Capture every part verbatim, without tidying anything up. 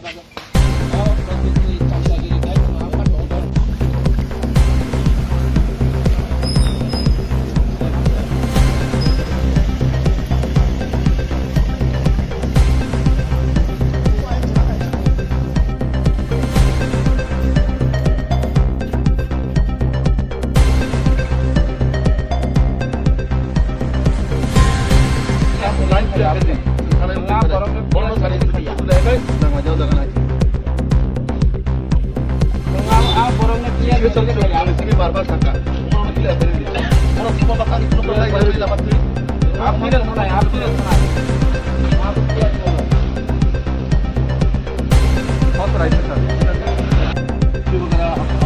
हम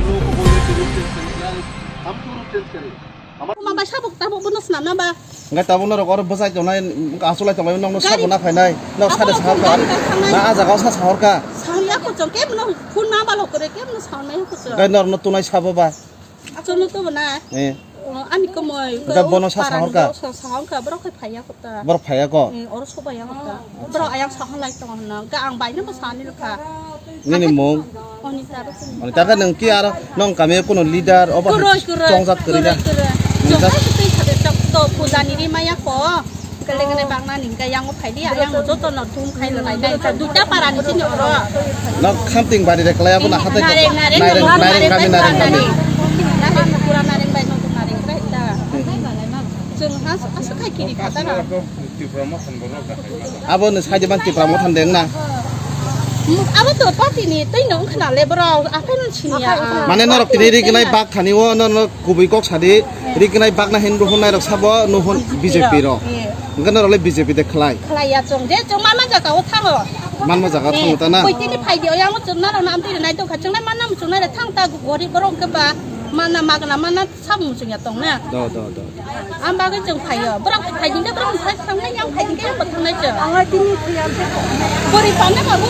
लोगों को बोल रहे थे, रूट चेंज करें, हम क्यों रूट चेंज करें? Kuma bai sabuk tabuk bono swnamna ba? Hingke tabuk norok oro bwsai tongnai, achulai tongnai, nokno sabo na phainai, nok sade sahorka. Na a jaga o sa sahorka. Sahorya kuchung, kemno phone ma balo kore, kemno sahormai kuchung. Hingke norokno tunai sabo ba? Achulno to na. Eh. Ani komoi. Hingke bono sa sahorka. Sahorka, borok phaiya. Borok phaiya ko? Eh, oro sobai ya kota. Borok ayang sahan lai tongo hwnna. Ga ang bai no bwsa ani rwkha. Nini mung? Oni taro. Oni taro nung ki aro nung kami kuno leader obo. Kuroi, kuroi. Chongjak kwrwi na. Kuroi, kuroi. Chongjak kwrwi sade chok to puja ni ri maya ko. Kele kele bang nani ga yang phai di ayang joto no thum khai lo nai nai ta duita para ni sini oro. Nok khamting bari de klaya bo na hate. Nareng, nareng, nareng, nareng kami, nareng kami. Nareng pura nareng bai no nareng krai ta. Chwng as-, aswk hai kiri kha ta na. Abo ni side ban Tipra Motha deng na. Abo to party ni tei no wngkha na le borok, aphai no sini ya. Mane norok tini ri gnai bak thani o, no, no, kubui kok sadi, ri gnai bak na hin ruhun nai rok sabo, no hon B J P ro. Hingke norok le B J P de khlai. Khlai ya chwng, je chwng ma ma jaga o thango. Man ma jaga o thango ta na. Koi tini phai di, o yang o chwng na rok na amtwi nai tong kha, chwng nai ma na chwng nai re thang ta, gorib borok hwnkhe ba, ma na magna ma na. Sabo muchung ya tong na? Do, do, do. Ang bagwi chwng phaio. Borok phai dingkhe borok phai thangnai, yang phai dingkhe yang bo thangnai chwng. Ang tini phaiya. Bwrwi panna ba bo